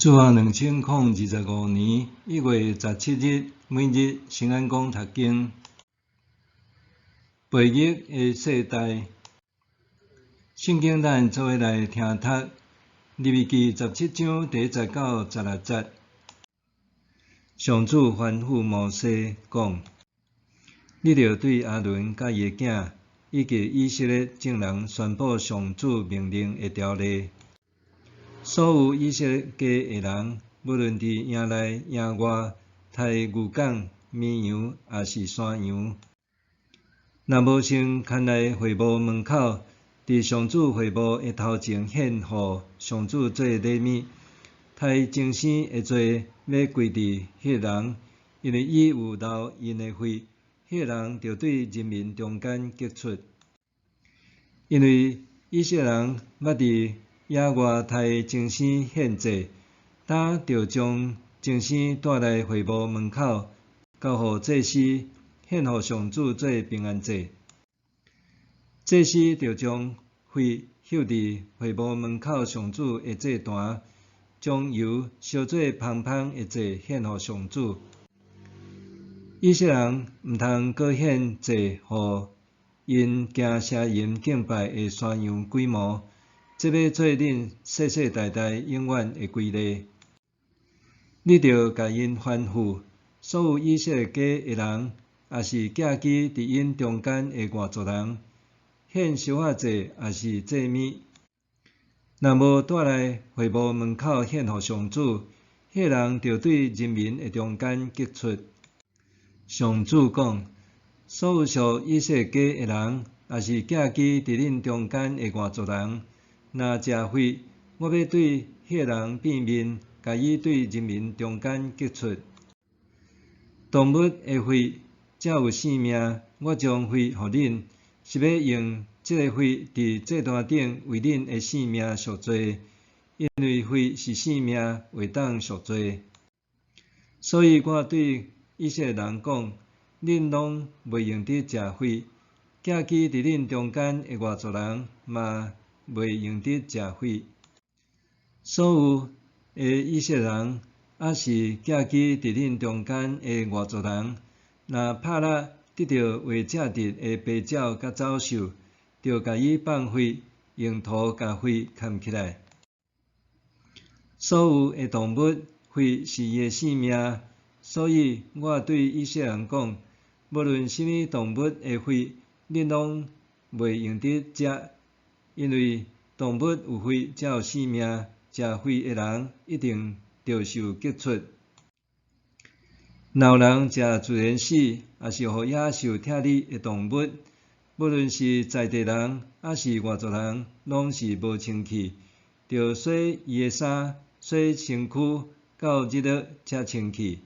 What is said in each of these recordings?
主後2025年1月17日，每日新安講讀經，悖逆的世代。聖經咱做伙來聽讀利未記十七章第一節到十六節。上主吩咐摩西講：你著對亞倫佮伊的囝，以及以色列眾人宣布上主命令的條例。所有以色列家的人，無論佇營內營外，刣牛犅、綿羊抑是山羊，若無先牽來會幕門口，佇上主會幕的頭前獻予上主做禮物，刣牲生的罪欲歸佇彼人，因為伊有流𪜶的血，彼人著對人民中間革出。因為以色列人捌佇野外刣牲生獻祭，當著將牲生帶來會幕門口，交予祭司獻予上主做平安祭。祭司著將血溴佇會幕門口上主的祭壇，將油燒做芳香的祭獻予上主。以色列人毋通閣獻祭予𪜶驚邪淫敬拜的山羊鬼魔。這欲做恁世世代代永遠的規例。你著共𪜶吩咐，所有以色列家的人，抑是寄居佇𪜶中間的外族人，獻燒化祭抑是祭物，若無帶來會幕門口獻予上主，彼人著對人民的中間革出。上主講，所有屬以色列家的人，抑是寄居佇恁中間的外族人，若食血，我欲對彼人變面，共伊對人民中間革出。動物的血才有性命，我將血予恁，是欲用這个血佇祭壇頂為恁的性命贖罪，因為血是性命，會當贖罪。所以我對以色列人講，恁攏袂用得食血，寄居佇恁中間的外族人嘛袂用得食血。所有的以色列人，抑是寄居佇恁中間的外族人，若拍獵得著會食得的飛鳥佮走獸，著共伊放血，用塗共血崁起來。所有的動物，血是伊的性命，所以我對以色列人講，無論啥物動物的血，恁攏袂用得食，因為動物有血才有性命，食血的人一定著受革出。若有人食自然死，抑是予野獸拆膩的動物，無論是在地人，抑是外族人，攏是無清氣，著洗伊的衫，洗身軀，到日落才清氣。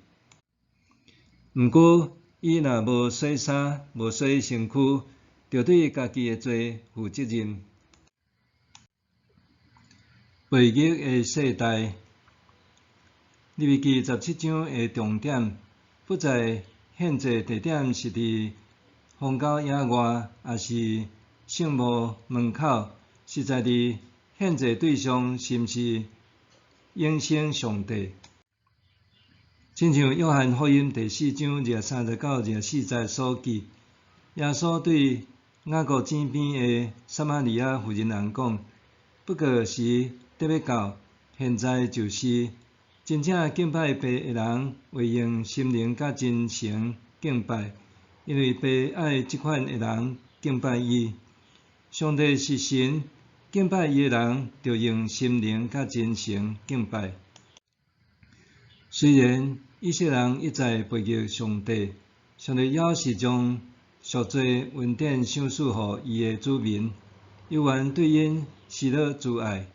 毋過，伊若無洗衫，無洗身軀，著對家己的罪負責任。悖逆的世代，利未記十七章的重點，不在獻祭地點是佇荒郊野外，抑是聖幕門口，實在佇獻祭對象是毋是永生上帝。親像約翰福音第四章23節到24節所記，耶穌對雅各井邊的撒瑪利亞婦人翁講：不過時得欲到，現在就是，真正敬拜父的人，會用心靈佮真誠敬拜，因為父愛這款的人敬拜伊。上帝是神，敬拜伊的人，著用心靈佮真誠敬拜。雖然以色列人一再背逆上帝，上帝猶是將贖罪恩典賞賜予伊的子民，猶原對𪜶施予慈愛，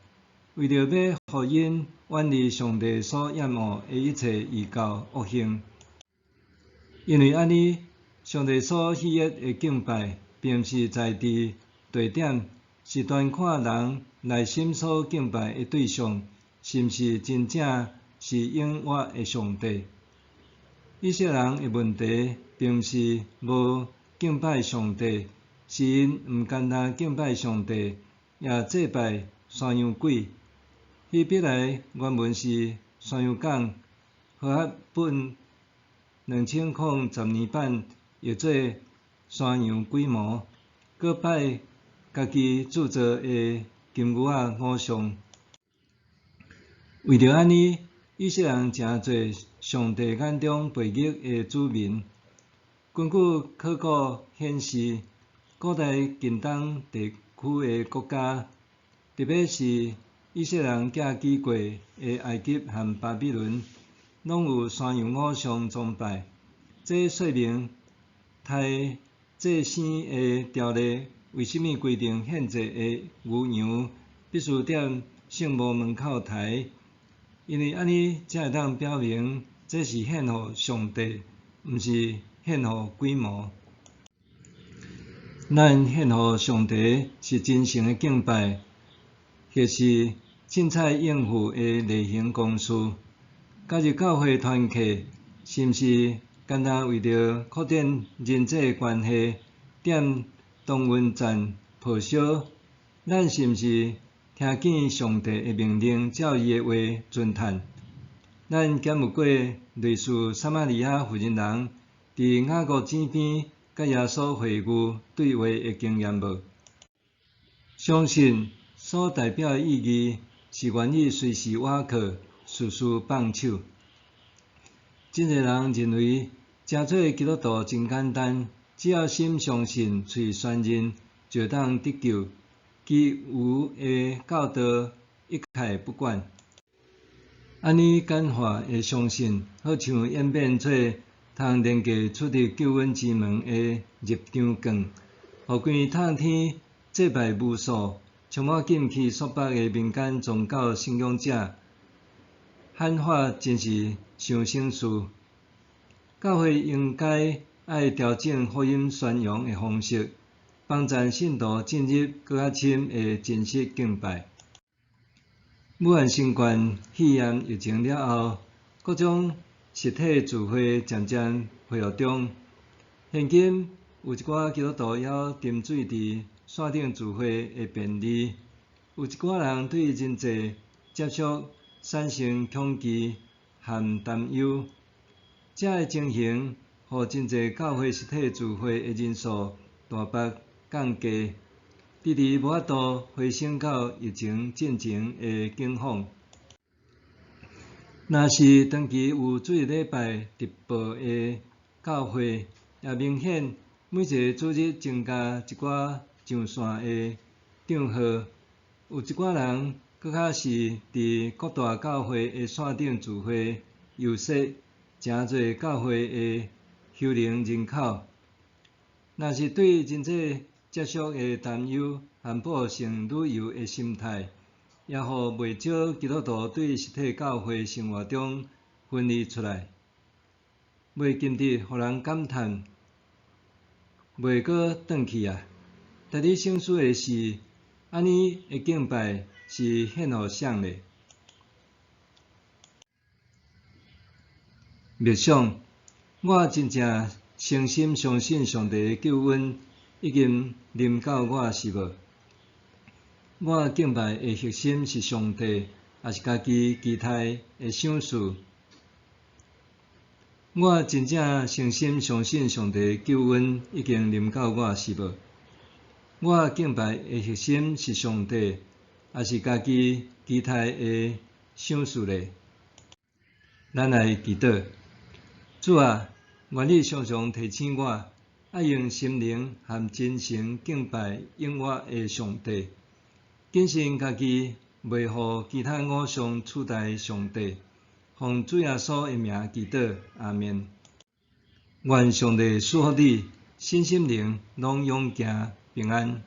為著欲予𪜶遠離上帝所厭惡的一切異教惡行。因為按呢，上帝所喜悅的敬拜，並毋是在佇地點，是端看人內心所敬拜的對象，是毋是真正是永活的上帝。以色列人的問題，並毋是無敬拜上帝，是𪜶毋單單敬拜上帝，也祭拜山羊鬼。希伯來原文是山羊港和合本2010年版譯做山羊鬼魔，閣拜家己鑄造的金牛仔偶像。為著按呢，以色列人誠濟上帝眼中悖逆的子民。根據考古顯示，古代近東地區的國家，特別是以色列人寄居過的埃及和巴比倫，攏有山羊偶像崇拜。這說明刣祭牲的條例為啥物規定獻祭的牛羊必須佇聖幕門口刣？因為按呢才會當表明這是獻予上帝，毋是獻予鬼魔。咱獻予上帝是真誠的敬拜，或是凊彩應付的例行公事。加入教會團契，是毋是干焦為著擴展人際關係、踮同溫層報銷？咱是毋是聽見上帝的命令，照伊的話遵趁？咱敢有過類似撒瑪利亞婦人人佇雅各井邊佮耶穌會晤對話的經驗無？相信所代表的意義是願意隨時倚靠、事事放手。真濟人認為，成做基督徒真簡單，只要心相信、喙宣認，就會當得救，其餘的教導一概不管。按呢簡化的相信，好像演變做通連結出入救恩之門的入場券，予規透天祭拜無數、充滿禁忌束縛的民間宗教信仰者，喊話真是傷省事。教會應該愛調整福音宣揚的方式，幫助信徒進入閣較深的真實敬拜。武漢新冠肺炎疫情了後，各種實體聚會漸漸恢復中。現今有一寡基督徒猶沉醉佇線頂聚會的便利，有一寡人對人際接觸產生恐懼和擔憂。這个情形，予真濟教會實體聚會的人數大幅降低，遲遲無法度回升到疫情進前的景況。若是長期有主日禮拜直播的教會，也明顯每一个主日增加一寡上線的帳號，有一寡人閣較是佇各大教會的線頂聚會遊說，誠濟教會的幽靈人口。若是對人際接觸的擔憂和報復性旅遊的心態，也予袂少基督徒對實體教會生活中分離出來，袂禁得予人感嘆，袂閣轉去啊！值得省思的是，按呢的敬拜是獻予誰咧？默想，我真正誠心相信上帝的救恩已經臨到我是無？我敬拜的核心是上帝，抑是家己期待的賞賜？我真正誠心相信上帝的救恩已經臨到我是無？我敬拜的核心是上帝，抑是家己期待的賞賜咧？咱來祈禱，主啊，願你常常提醒我，愛用心靈和真誠敬拜永活的上帝，謹慎家己袂予其他偶像取代上帝。奉主耶穌的名祈禱，阿們。願上帝賜福你，身心靈攏勇健平安。